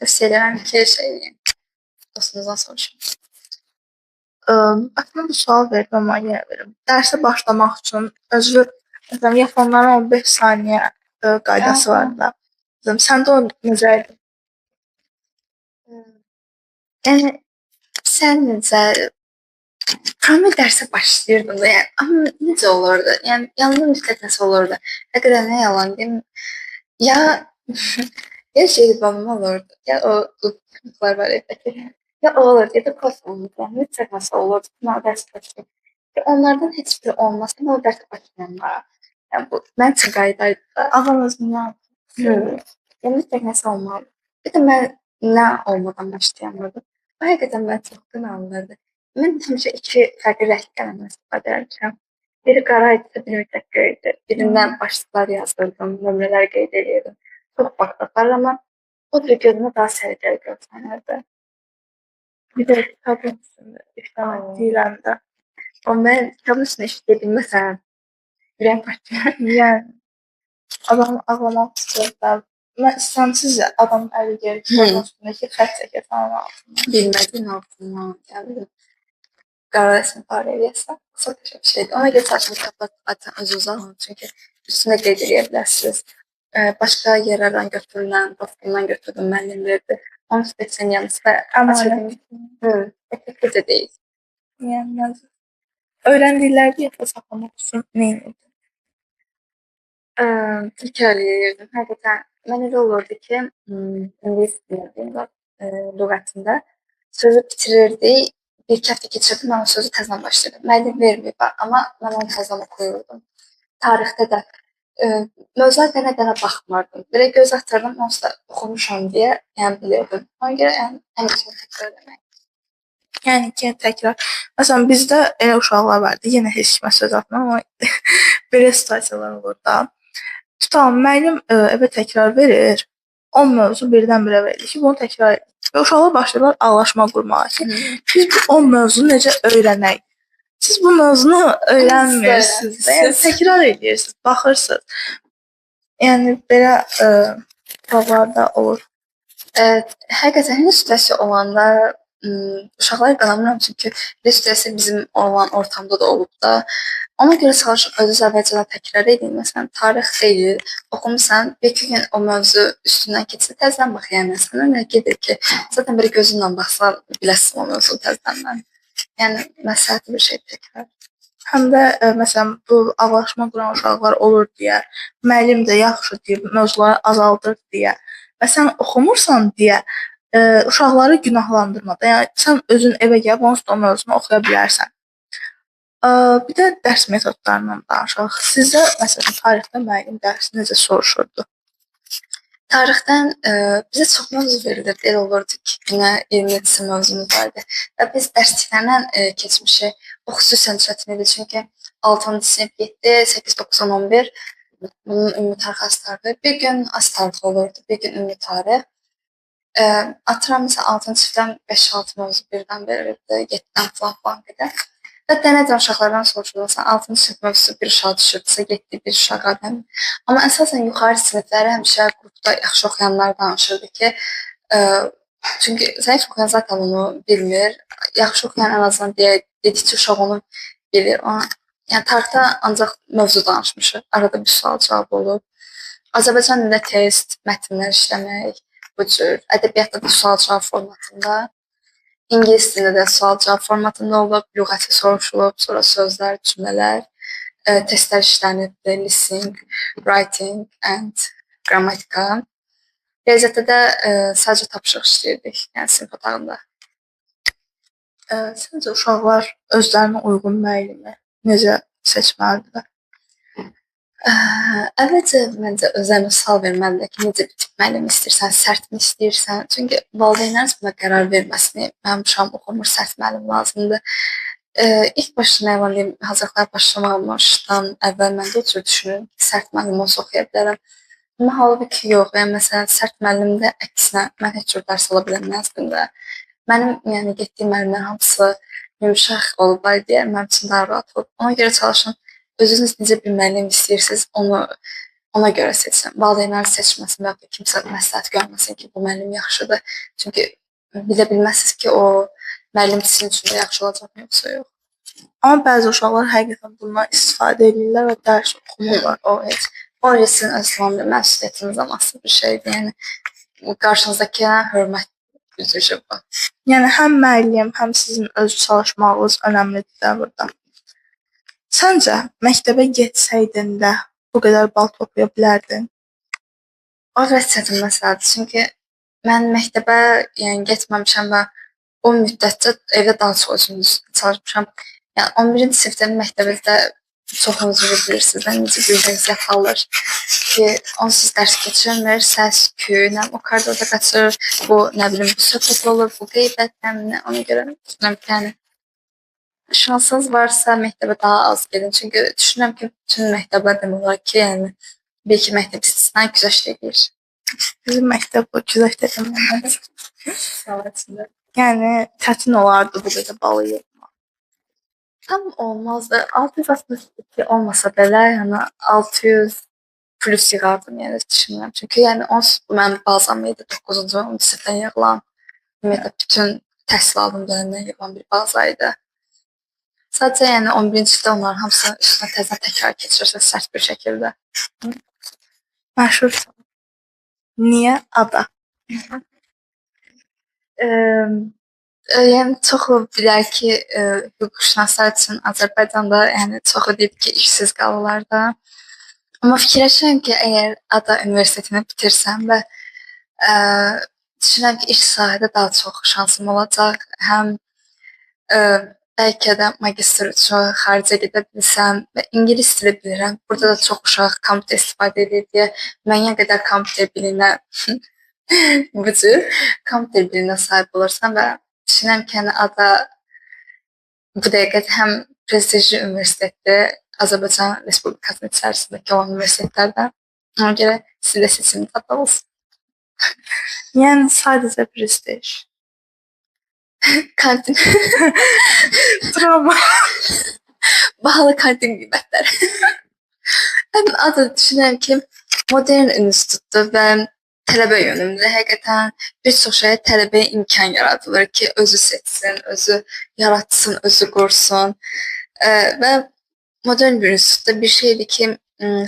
Speaker 2: tövsiyə edirəm ki, şey eləyin, dostunuzdan soruşun.
Speaker 1: Əslində bu sual verdim, amma yenə verim. Dərsə başlamaq üçün özü məsələn yaponların o 5 saniyə qaydası var da. Məsələn, səndə o necə idi?
Speaker 2: Yəni sən necə Promil dərsə başlayırdım da, yəni amma necə olurdu? Yəni yanımda mütləq nəsə olurdu. Həqiqətən nə yalan deyim, ya ya jelibonum olurdu, ya o qutlar var evdəki, ya o olurdu, ya da kofe olurdu. Yəni mütləq nəsə olurdu. Mən o dərsə başlayırdım. Onlardan heç biri olmasa mən o dərsə başlayamam. Yəni bu mənim üçün qayda idi da.
Speaker 1: Ağam özünü
Speaker 2: Yəni mütləq nəsə olmalı. Bir də mən nə olmadan başlayamırdım. Bu həqiqətən məni çox qınandırdı. Mən həmişə iki fərqli rəngli qələmdən istifadə edirəm. Biri qara idisə, biri mütləq göy idi. Birindən başlıqlar yazdırdım, nömrələr qeyd eləyirdim. Çox vaxt aparır, amma o cür gözümə daha səliqəli görsənirdi.
Speaker 1: Bir də kitabın üstündə işləmək deyiləndə.
Speaker 2: O mən kitabın üstündə işləyə bilməsəm, ürəyim partlayar.
Speaker 1: Yəni adam ağlamaq istəyir də. Mən istəmsizcə adam əli gelir kitabın üstündəki xətt çəkir falan altından.
Speaker 2: Bilmədiyin altından, yəni qara rəsmi parə eləyəsən, çox qəşəng bir şeydir. Ona görə çalışın kitablar zaten özünüzə alın, çünki üstünə qeyd eləyə bilərsiniz. Başqa yerlərdən götürülən, dostumdan götürdüm, müəllim verdi. Onsuz da senin yanında
Speaker 1: Əmanət.
Speaker 2: Effektiv də deyil.
Speaker 1: Yəni öyrəndikləri yadda saxlamaq üçün nə edirdin?
Speaker 2: Təkrar eləyirdim. Həqiqətən mən elə olurdu ki, ingilis dilində, lüğətində sözü bitirirdik, bir iki həftə keçirdim, mən o sözü təzədən başlayırdım. Müəllim verməyib, amma mən onu təzədən oxuyurdum. Tarixdə də mövzuya dənə-dənə baxmırdım. Belə göz atırdım, onsuz da oxumuşam deyə, yəni bilirdim. Ona görə yəni ən yaxşı təkrar eləmək.
Speaker 1: Yəni ki, təkrar. Məsələn, bizdə elə uşaqlar vardı, yenə heç kimə söz atmıram, amma belə situasiyalar olur da. Tutalım, müəllim evə təkrar verir, 10 mövzu birdən-birə verilir ki, bunu təkrar et. Və uşaqlar başlayırlar ağlaşma qurmağa ki, biz bu 10 mövzunu necə öyrənək? Siz bu mövzunu öyrənmirsiniz də, yəni təkrar edirsiniz, baxırsınız. Yəni belə hallarda olur.
Speaker 2: Həqiqətən elə situasiya olanda uşaqları qınamıram, çünki elə situasiya bizim olan ortamda da olub da. Ona görə çalışın özünüz əvvəlcədən təkrar edin. Məsələn, tarix deyil, oxumusan, bir-iki gün o mövzu üstündən keçsə təzədən bax, yəni sənə nə gedir ki, zaten belə gözünlə baxsan biləsən o mövzunu təzədən. Yəni məsləhətli bir şey təkrar.
Speaker 1: Həm də məsələn bu ağlaşma quran uşaqlar olur deyə, müəllim də yaxşı deyib mövzuları azaldır deyə və sən oxumursan deyə uşaqları günahlandırma da. Yəni sən özün evə gəlib onsuz da o mövzunu oxuya bilərsən. Bir də dərs metodlarından danışaq. Sizdə məsələn tarixdə müəllim dərsi necə soruşurdu?
Speaker 2: Tarixdən bizə çox mövzu verilirdi. Elə olurdu ki, günə 20 mövzumuz vardı. Və biz dərsliklərlə keçmişik. O xüsusən çətin idi, çünki 6-cı sinif 7, 8, 9, 10, 11 bunun ümumi tarix, az tarixi. Bir gün az tarix olurdu, bir gün ümumi tarix. Atıram, məsələn, 6-cı sinifdən 5-6 mövzu birdən verilirdi, 7-dən falan falan qədər. Və dənə-dənə uşaqlardan soruşurdu. Məsələn, 6-cı sinif mövzusu bir uşağa düşürdüsə, getdi bir uşağa. Amma əsasən yuxarı siniflərə həmişə qrupda yaxşı oxuyanlar danışırdı ki, çünki zəif oxuyan zaten onu bilmir. Yaxşı oxuyan ən azından dedikcə uşaq onu bilir. Yəni tarixdə ancaq mövzu danışmışıq. Arada bir sual-cavab olub. Azərbaycan dilində test, mətnlər işləmək, bu cür. Ədəbiyyatda da sual-cavab formatında. İngilis dilində də sual-cavab formatında olub, lüğəti soruşulub, sonra sözlər, cümlələr, testlər işlənibdir, listening, writing and qrammatika. Riyaziyyatda da sadəcə tapşırıq işləyirdik, yəni sinif otağında.
Speaker 1: Səncə uşaqlar özlərinə uyğun müəllimi necə seçməlidirlər?
Speaker 2: Əvvəlcə məncə özlərinə sual verməlidirlər ki, necə bir tip müəllim istəyirsən, sərtmi istəyirsən? Çünki valideynlər buna qərar verməsini, mənim uşağım oxumur, sərt müəllim lazımdır. İlk başda nə deyim, hazırlıqlara başlamamışdan əvvəl mən də o cür düşünürdüm ki, sərt müəllim olsa oxuya bilərəm. Amma halbuki yox, yəni məsələn, sərt müəllimdə əksinə mən heç cür dərs ala bilməzdim də. Mənim yəni getdiyim müəllimlər hamısı yumşaq olublar deyə mənim üçün daha rahat olub. Ona görə çalışın, özünüz necə bir müəllim istəyirsiniz, onu ona görə seçin. Valideynlər seçməsin və yaxud da kimsə məsləhət görməsin ki, bu müəllim yaxşıdır. Çünki bilə bilməzsiniz ki, o müəllim sizin üçün də yaxşı olacaq yoxsa yox.
Speaker 1: Amma bəzi uşaqlar həqiqətən bundan istifadə edirlər və dərs oxumurlar.
Speaker 2: O heç. O sizin öz tamamilə məsuliyyətinizdən asılı bir şeydir. Yəni qarşınızdakına hörmət üzrə bu.
Speaker 1: Yəni həm müəllim, həm sizin öz çalışmağınız önəmlidir də burada. Səncə məktəbə getsəydin də bu qədər bal toplaya bilərdin?
Speaker 2: O biraz çətin məsələdir. Çünki mən məktəbə yəni getməmişəm və o müddətcə evdə daha çox özüm çalışmışam. Yəni 11-ci sinifdə məktəbdə çoxunuz bilirsiniz də necə bir vəziyyət alır ki, onsuz dərs keçirilmir, səs, küy, nə o koridorda qaçır, bu nə bilim bu söhbət olur, bu qeybət, nə bilim, ona görə düşünürəm ki, yəni şansınız varsa məktəbə daha az gedin. Çünki düşünürəm ki, bütün məktəblər demək olar ki, yəni bir-iki məktəb istisna güzəşt edir.
Speaker 1: Bizim məktəb bu güzəşt eləməz. Yəni çətin olardı bu qədər balı yığmaq.
Speaker 2: Tam olmazdı. 662 olmasa belə, yəni 600 plus yığardım, yəni düşünürəm. Çünki yəni onsuz bu mənim bazam idi. 9-cu, 10-cu sinifdən yığılan, ümumiyyətlə bütün təhsil aldığım dönəmdən yığılan bir baza idi. Sadəcə yəni 11-ci sinifdə onların hamısını üstünə təzədən təkrar keçirirsiniz sərt bir şəkildə.
Speaker 1: Məşhur sual. Niyə ada?
Speaker 2: Yəni çoxu bilər ki, hüquqşünaslar üçün Azərbaycanda, yəni çoxu deyib ki, işsiz qalırlar da. Amma fikirləşirəm ki, əgər ADA Universitetini bitirsəm və düşünürəm ki, iş sahədə daha çox şansım olacaq. Həm bəlkə də magistr üçün xaricə gedə bilsəm və ingilis dili bilirəm. Burada da çox uşaq kompüter istifadə edir deyə müəyyən qədər kompüter bilinə bu cür kompüter bilinə sahib olursan və düşünürəm ki, yəni ADA bu dəqiqə həm prestijli universitetdir, Azərbaycan Respublikasının içərisindəki olan universitetlərdən. Ona görə sizin də seçiminiz ADA olsun.
Speaker 1: Yəni sadəcə prestij.
Speaker 2: Kantin.
Speaker 1: Travma.
Speaker 2: Bahalı kantin qiymətləri. Həm ADA düşünürəm ki, modern institutdur və tələbə yönümlü. Həqiqətən bir çox şeyə tələbəyə imkan yaradılır ki, özü seçsin, özü yaratsın, özü qursun. Və modern bir institutda bir şeydir ki,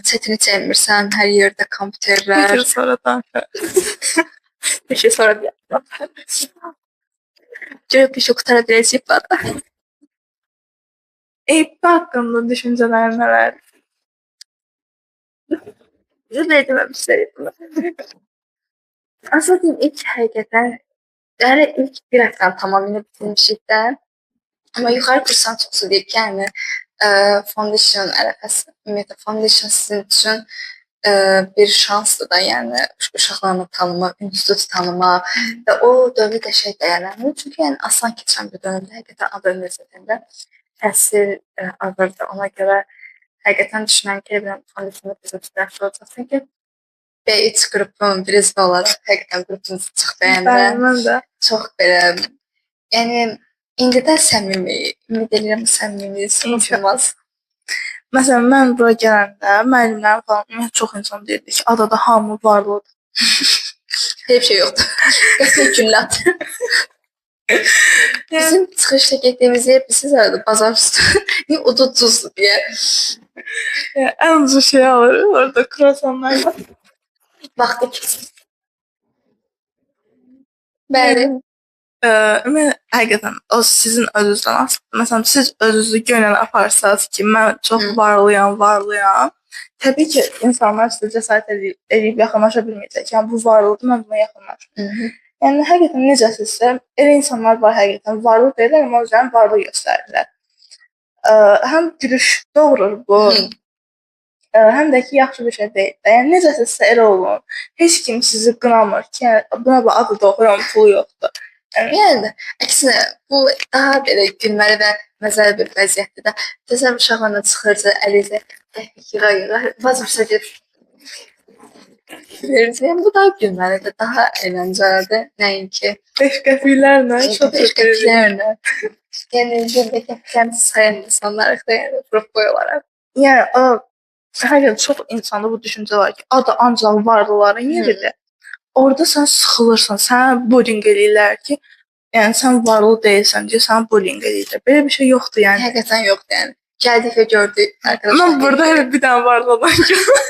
Speaker 2: çətini çəkmirsən, hər yerdə kompüterlər.
Speaker 1: Bir şey sonra danışarıq. Bir şey sonra deyərəm.
Speaker 2: Görək bir şey qutara biləcəyik bu arada.
Speaker 1: EYP haqqında düşüncələrin nələrdir?
Speaker 2: Bizə də deməmişlər bunu. Aslında deyim, ilk həqiqətən, yəni ilk bir həftəni tamamilə bitirmişik də. Amma yuxarı kursdan çoxsu deyib ki, yəni foundation ərəfəsi, ümumiyyətlə foundation sizin üçün bir şansdır da, yəni uşaqlarını tanımaq, institutu tanımaq və o dövrü qəşəng dəyərləndirir. Çünki yəni asan keçən bir dönəmdə həqiqətən ADA Universitetində təhsil ağırdır. Ona görə həqiqətən düşünürəm ki, bilirəm, foundationda bizim üçün yaxşı olacaq. Çünki B3 qrupun bir üzvü olaraq həqiqətən qrupumuzu çox bəyənirəm.
Speaker 1: Bəli, mən də.
Speaker 2: Çox belə, yəni indidən səmimi, ümid edirəm səmimilik unutulmaz.
Speaker 1: Məsələn, mən bura gələndə müəllimlərim falan, ümumiyyətlə çox insan deyirdi ki, adada hamı varlıdır.
Speaker 2: Elə bir şey yoxdur. Qəsdən güllə atır. Bizim çıxışda getdiyimiz yer bilirsiniz harada? Bazar üstü. Niyə o da ucuzdur deyə.
Speaker 1: Yəni, ən ucuz şeyi alırıq orada kruasanlar var.
Speaker 2: Vaxtı keçir. Bəli.
Speaker 1: Ümumiyyətlə, həqiqətən o sizin özünüzdən asılıdır. Məsələn, siz özünüzü göynən aparsanız ki, mən çox varlıyam, varlıyam. Təbii ki, insanlar sizə cəsarət eləyib yaxınlaşa bilməyəcək. Yəni bu varlıdır, mən buna yaxınlaşmıram. Yəni həqiqətən necəsinizsə, elə insanlar var həqiqətən varlı deyirlər, amma özlərini varlı göstərirlər. Həm gülüş doğurur bu, həm də ki, yaxşı bir şey deyil də. Yəni necəsinizsə elə olun. Heç kim sizi qınamır ki, yəni buna bax adı da oxuyan pulu yoxdur.
Speaker 2: Yəni əksinə bu daha belə gülməli və məzəli bir vəziyyətdir də. Təsəvvür uşaqlarla çıxırdı, əlizə qəpik yığa yığa, vacibsə gedib verirdi. Yəni bu daha gülməlidir, daha əyləncəlidir. Nəinki
Speaker 1: 5 qəpiklərlə çox
Speaker 2: 5 qəpiklərlə. Yəni bir də qəpiklərimizi sayan insanlarıq da, yəni qrup boyu olaraq.
Speaker 1: Yəni o həqiqətən çox insanda bu düşüncə var ki, ada ancaq varlıların yeridir. Orada sən sıxılırsan, sənə bullying eləyirlər ki, yəni sən varlı deyilsən deyə sənə bullying eləyirlər. Belə bir şey yoxdur yəni.
Speaker 2: Həqiqətən yoxdur yəni. Gəldik və gördük arkadaşlar.
Speaker 1: Mən burada hələ bir dənə varlı adam görürəm.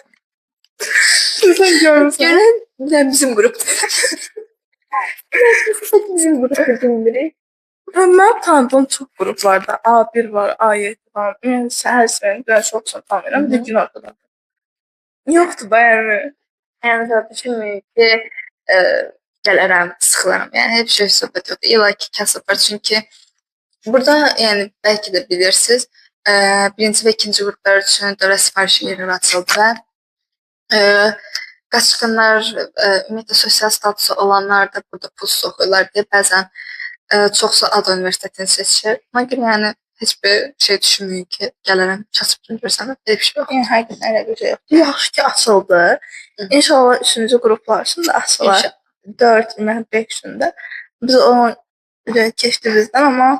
Speaker 1: Sən görmüsən.
Speaker 2: Görən bir dənə bizim qrupdur. Bizim qrupdur bilmirik.
Speaker 1: Və mənim tanıdığım çox qrup var da. A1 var, A7 var. Yəni səhər səhər mən çoxsunu tanıyıram. Bir də günortada. Yoxdur da yəni.
Speaker 2: Yəni məsələn düşünməyin ki, gələrəm, sıxılaram. Yəni heç bir şey söhbət yoxdur. İlla ki, kasıb var. Çünki burada yəni bəlkə də bilirsiniz, birinci və ikinci qruplar üçün dövlət sifarişi yerləri açıldı və qaçqınlar, ümumiyyətlə sosial statusu olanlar da burada pulsuz oxuyurlar deyə bəzən çoxsu ADA Universitetini seçir. Ona görə yəni heç bir şey düşünməyin ki, gələrəm, kasıb görsəm, belə bir şey yoxdur.
Speaker 1: Yəni həqiqətən elə bir şey yoxdur. Yaxşı ki, açıldı. İnşallah üçüncü qruplar üçün də açılar.
Speaker 2: İnşallah.
Speaker 1: 4, ümumiyyətlə 5 üçün də. Biz onu keçdi bizdən, amma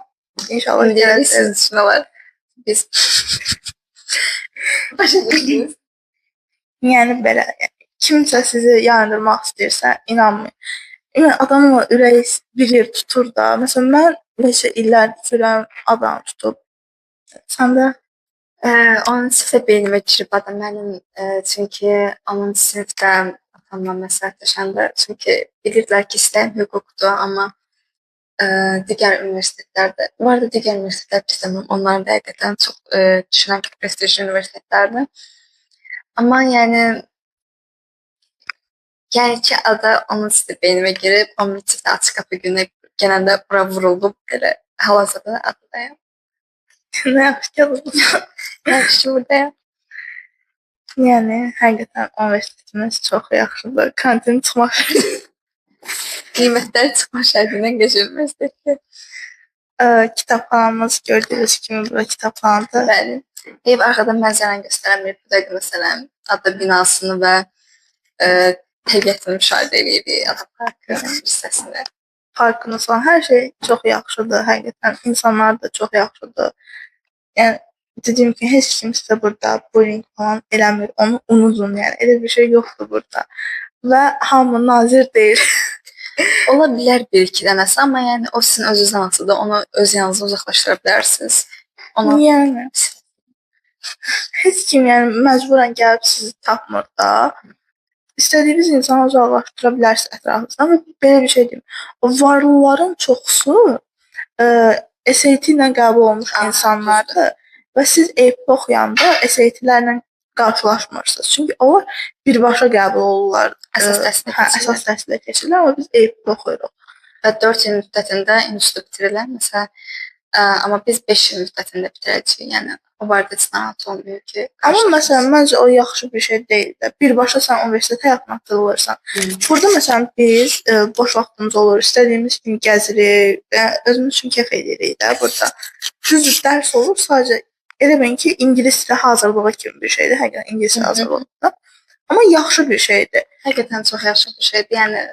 Speaker 1: inşallah
Speaker 2: İndi
Speaker 1: gələcək.
Speaker 2: sizin üçün olar. Biz başa düşdünüz.
Speaker 1: Yəni belə, kimsə sizi yayındırmaq istəyirsə, inanmayın. Yəni adamın o ürəyi bir yer tutur da. Məsələn, mən neçə illərdir ürəyim adam tutub. Sən də?
Speaker 2: 10-cu sinifdə beynimə girib adam mənim, çünki 10-cu sinifdə atamla məsləhətləşəndə, çünki bilirdilər ki, istəyim hüquqdur, amma Digər universitetlərdə, bu arada digər universitetlər pis deməm, onların da həqiqətən çox düşünürəm ki, prestijli universitetlərdir. Amma yəni ki, ada onun sizə beynimə girib, 11-ci sinifdə açıq qapı günü gələndə bura vuruldum, belə hal-hazırda adadayam.
Speaker 1: Nə yaxşı ki, adadasın.
Speaker 2: Yaxşı ki, buradayam.
Speaker 1: Yəni həqiqətən universitetimiz çox yaxşıdır. Karantin çıxmaq
Speaker 2: Qiymətlər çıxma şərti ilə qəşəng universitetdir.
Speaker 1: Kitabxanamız gördüyünüz kimi bura kitabxanadır.
Speaker 2: Bəli. Ev arxadan mənzərəni göstərən bir bu dəqiqə məsələn, ada binasını və təbiətini müşahidə edirik, ada parkı hissəsini.
Speaker 1: Parkımız falan, hər şey çox yaxşıdır. Həqiqətən insanlar da çox yaxşıdır. Yəni dediyim kimi heç kim sizə burada bullying falan eləmir. Onu unudun, yəni elə bir şey yoxdur burada. Və hamı nazir deyil.
Speaker 2: Ola bilər bir-iki dənəsi, amma yəni o sizin özünüzdən asılıdır. Onu öz yanınızdan uzaqlaşdıra bilərsiniz. Onu
Speaker 1: Yəni heç kim yəni məcburən gəlib sizi tapmır da. İstədiyiniz insanı uzaqlaşdıra bilərsiniz ətrafınızdan və belə bir şey deyim. Varlıların çoxusu SAT ilə qəbul olunmuş insanlardır və siz AP oxuyanda SAT-lərlə qarşılaşmırsınız. Çünki onlar birbaşa qəbul olurlar.
Speaker 2: Əsas təhsilə keçirlər.
Speaker 1: Əsas təhsilə keçirlər, amma biz AP oxuyuruq.
Speaker 2: Və 4 il müddətində institutu bitirirlər. Məsələn, amma biz 5 il müddətində bitirəcəyik. Yəni o barədə heç narahat olmayın ki,
Speaker 1: Amma məsələn, məncə o yaxşı bir şey deyil də. Birbaşa sən universitet həyatına atılırsan. Burada məsələn biz boş vaxtımız olur, istədiyimiz kimi gəzirik, özümüz üçün kef edirik də burada. Düzdür, dərs olur, sadəcə elə bilin ki, ingilis dili hazırlığı kimi bir şeydir, həqiqətən ingilis dili hazırlığıdır. Amma yaxşı bir şeydir.
Speaker 2: Həqiqətən çox yaxşı bir şeydir. Yəni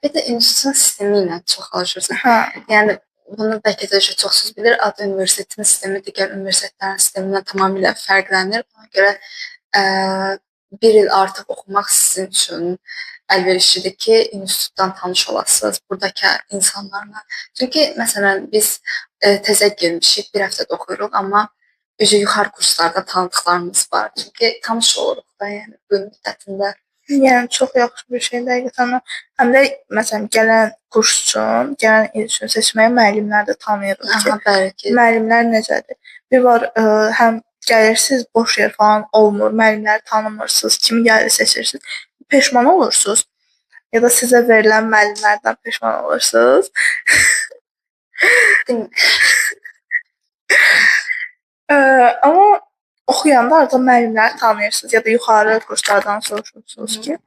Speaker 2: bir də institutun sistemi ilə çox alışırsan.
Speaker 1: Hə.
Speaker 2: Yəni bunu bəlkə də çoxsuz bilir. Ada Universitetinin sistemi digər universitetlərin sistemindən tamamilə fərqlənir. Ona görə bir il artıq oxumaq sizin üçün əlverişlidir ki, institutdan tanış olasınız, buradakı insanlarla. Çünki məsələn biz təzə girmişik, bir həftədə oxuyuruq, amma üzü yuxarı kurslarda tanıdıqlarımız var. Çünki tanış oluruq da, yəni bu müddətində.
Speaker 1: Yəni çox yaxşı bir şeydir həqiqətən. Həm də məsələn gələn kurs üçün, gələn il üçün seçməyi müəllimlər də tanıyırıq ki,
Speaker 2: Aha, bəli ki.
Speaker 1: Müəllimlər necədir? Bir var həm gəlirsiniz, boş yer falan olmur, müəllimləri tanımırsınız, kimi gəlir seçirsiniz, peşman olursunuz. Ya da sizə verilən müəllimlərdən peşman olursunuz.
Speaker 2: Değil mi?
Speaker 1: Amma oxuyanda artıq müəllimləri tanıyırsınız ya da yuxarı kurslardan soruşursunuz ki,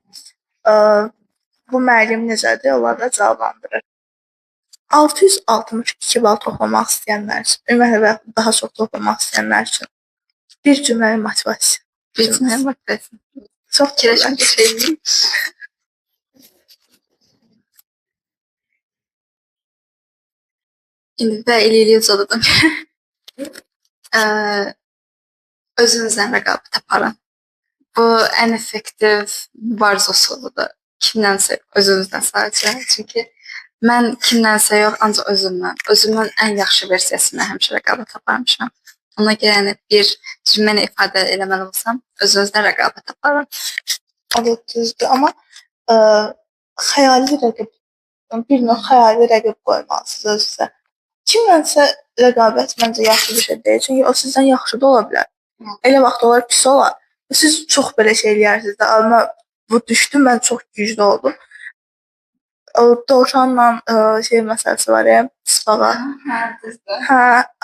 Speaker 1: bu müəllim necədir, onlar da cavablandırır. 662 bal toplamaq istəyənlər üçün, ümumiyyətlə daha çox toplamaq istəyənlər üçün bir cümləli motivasiya.
Speaker 2: Bir cümləli motivasiya.
Speaker 1: Çox
Speaker 2: Fikirləşən bir şey deyil. İndi və elə-elə uzadım. Özünüzlə rəqabət aparın. Bu ən effektiv mübarizə üsuludur. Kimlənsə özünüzlə sadəcə. Çünki mən kimlənsə yox, ancaq özümlə. Özümün ən yaxşı versiyasıyla həmişə rəqabət aparmışam. Ona görə yəni bir cümləni ifadə eləməli olsam, özünüzlə rəqabət aparın.
Speaker 1: O da düzdür, amma xəyali rəqib, bir növ xəyali rəqib qoymalısınız özünüzə. Kimlənsə rəqabət məncə yaxşı bir şey deyil. Çünki o sizdən yaxşı da ola bilər. Elə vaxt olar, pis olar. Siz çox belə şey eləyərsiniz də, amma bu düşdü, mən çox güclü oldum. O dovşanla şey məsələsi var ya, tısbağa.
Speaker 2: Hə, düzdür.
Speaker 1: Hə,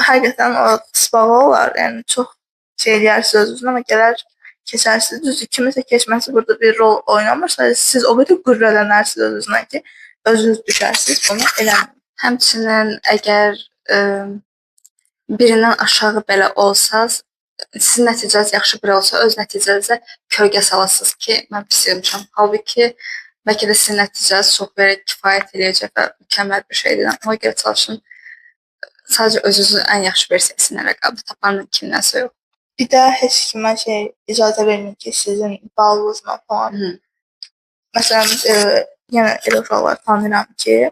Speaker 1: həqiqətən o tısbağa olar. Yəni çox şey eləyərsiniz özünüzlə, amma gələr keçərsiniz. Düzdür, kiminsə keçməsi burada bir rol oynamır. Sadəcə siz o qədər qürrələnərsiniz özünüzlə ki, özünüz düşərsiniz, bunu eləməyin.
Speaker 2: Həmçinin əgər birindən aşağı belə olsaz, sizin nəticəniz yaxşı biri olsa, öz nəticənizə kölgə salasınız ki, mən pis yığmışam. Halbuki bəlkə də sizin nəticəniz çox belə kifayət eləyəcək və mükəmməl bir şeydir. Ona görə çalışın, sadəcə özünüzün ən yaxşı versiyası ilə rəqabət aparın, kimdənsə yox.
Speaker 1: Bir də heç kimə şey icazə verməyin ki, sizin balınızla falan. Məsələn, yenə elə uşaqlar tanıyıram ki,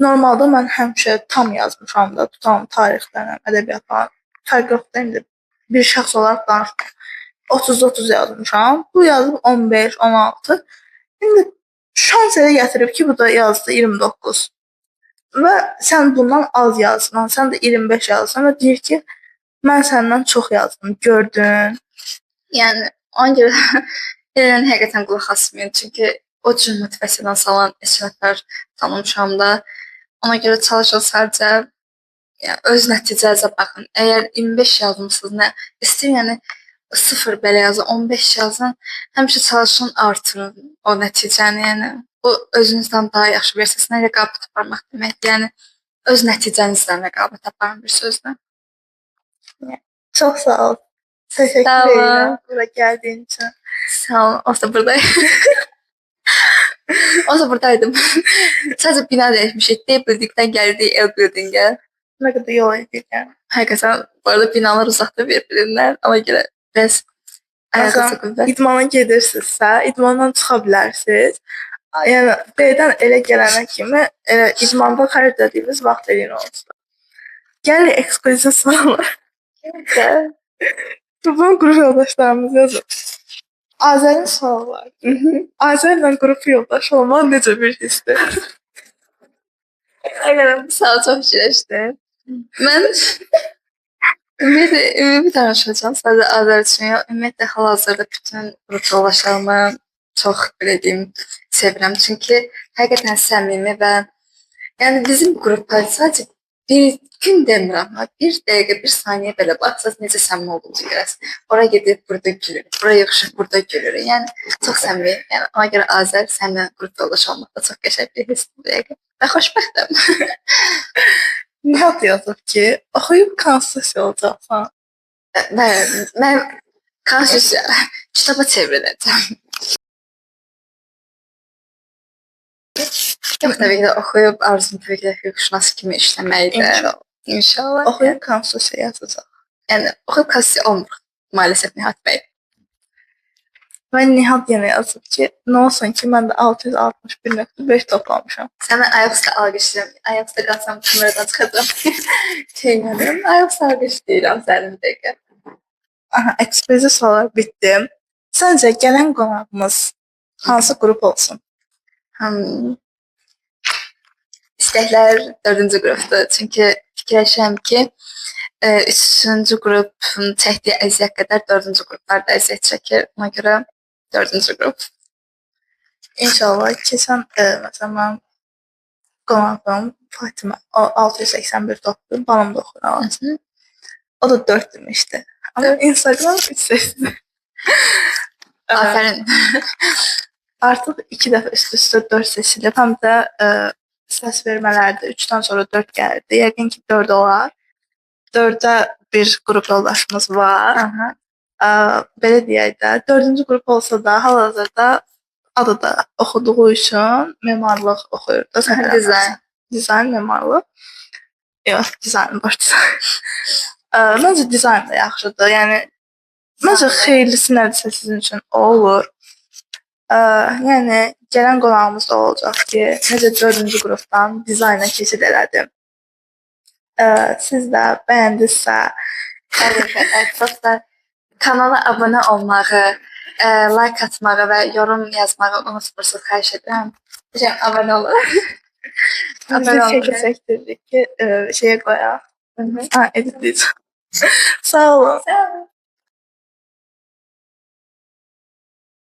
Speaker 1: normalda mən həmişə tam yazmışam da, tutam tarixdən, ədəbiyyatdan, fərqi yoxdur, indi bir şəxs olaraq danışmıram. 30-30 yazmışam. Bu yazıb 15, 16. İndi şans elə gətirib ki, bu da yazdı 29. Və sən bundan az yazdın, sən də 25 yazdın və deyir ki, mən səndən çox yazdım, gördün.
Speaker 2: Yəni ona görə elə həqiqətən qulaq asmayın. Çünki o cür motivasiyadan salan neçə nəfər tanımışam da. Ona görə çalışın sadəcə yəni, öz nəticənizə baxın. Əgər 25 yazmısınız, nə istəyir, yəni 0 belə yazın, 15 yazın. Həmişə çalışın, artırın o nəticəni. Yəni bu özünüzdən daha yaxşı versiyasına rəqabət aparmaq deməkdir. Yəni öz nəticənizlə rəqabət aparın bir sözlə.
Speaker 1: Çox sağ ol. Təşəkkür
Speaker 2: Sağ olun.
Speaker 1: edirəm bura gəldiyin üçün.
Speaker 2: Sağ olun. Olsa buradayım. Olsa buradaydım. Sadəcə bina dəyişmişik. D buildingdən gəldik L buildingə.
Speaker 1: Nə qədər yol edir yəni.
Speaker 2: Həqiqətən bu arada binalar uzaqda bir-birindən. Ona görə biraz ayaqüstü qüvvət.
Speaker 1: İdmana gedirsinizsə, idmandan çıxa bilərsiniz. Yəni D-dən elə gələnə kimi elə idmanda xərclədiyiniz vaxt eləyin onsuz. Gəl eksklüziv suallar. Bunu qrup yoldaşlarımız yazıb. Azərin sualı var. Azərlə qrup yoldaşı olmaq necə bir hissdir?
Speaker 2: Həqiqətən bu sual çox fikirləşdim. Mən ümumiyyətlə ümumi danışacağam. Sadəcə Azər üçün yox. Ümumiyyətlə hal-hazırda bütün qrup yoldaşlarımı çox belə deyim, sevirəm. Çünki həqiqətən səmimi və yəni bizim qrupda sadəcə bir gün demirəm, ha, bir dəqiqə, bir saniyə belə baxsaz necə səmimi olduğumuzu görərsən. Ora gedib burada gülürük, bura yığışıb burada gülürük. Yəni çox səmimi. Yəni ona görə Azər səninlə qrup yoldaşı olmaq da çox qəşəng bir hissdir bu dəqiqə. Və xoşbəxtəm.
Speaker 1: Nihat yazıb ki, oxuyub konstitusiya olacaqsan.
Speaker 2: Bəli, mən konstitusiya kitaba çevriləcəm. Yox, təbii ki də oxuyub arzum təbii ki də hüquqşünas kimi işləməkdir.
Speaker 1: İnşallah.
Speaker 2: İnşallah.
Speaker 1: Oxuyub konstitusiya yazacaq.
Speaker 2: Yəni oxuyub konstitusiya olmur maalesef Nihat bəy.
Speaker 1: Və Nihat yenə yazıb ki, nə olsun ki, mən də 661.5 toplamışam.
Speaker 2: Səni ayaq üstə alqışlayıram. Ayaq üstə qalsam kameradan çıxacağam. Çeynədim. Ayaq üstə alqışlayıram səni bir dəqiqə.
Speaker 1: Aha, eksklüziv suallar bitdi. Səncə gələn qonağımız hansı qrup olsun?
Speaker 2: İstəklər dördüncü qrupdur. Çünki fikirləşirəm ki, üçüncü qrupun çəkdiyi əziyyət qədər dördüncü qruplar da əziyyət çəkir. Ona görə dördüncü qrup.
Speaker 1: İnşallah keçən məsələn mənim qonağım Fatimə o 681 toplayıb, balam da oxuyur. O da 4 demişdi. Amma Instagram 3 seçdi.
Speaker 2: Afərin.
Speaker 1: Artıq 2 dəfə üst-üstə 4 seçilib. Həm də səs vermələrdə 3-dən sonra 4 gəldi. Yəqin ki 4 olar. 4-ə bir qrup yoldaşımız var.
Speaker 2: Aha.
Speaker 1: Belə deyək də, 4-cü qrup olsa da hal-hazırda adada oxuduğu üçün memarlıq oxuyur da. Səhv eləmirəmsə.
Speaker 2: Dizayn.
Speaker 1: Dizayn, memarlıq. Yox, dizayn, boş dizayn. Məncə dizayn da yaxşıdır. Yəni məncə xeyirlisi nədirsə sizin üçün o olur. Yəni gələn qonağımız da olacaq ki, necə 4-cü qrupdan dizayna keçid elədim. Siz də bəyəndinizsə,
Speaker 2: Evet, dostlar, kanala abunə olmağı, like atmağı və yorum yazmağı unutmursunuz, xahiş edirəm. Deyirəm, abunə olun.
Speaker 1: Biz
Speaker 2: Abunə olun.
Speaker 1: şəkil çəkdirdik ki, şeyə qoyaq. Ha, editləyəcəm. Sağ olun.
Speaker 2: Sağ olun.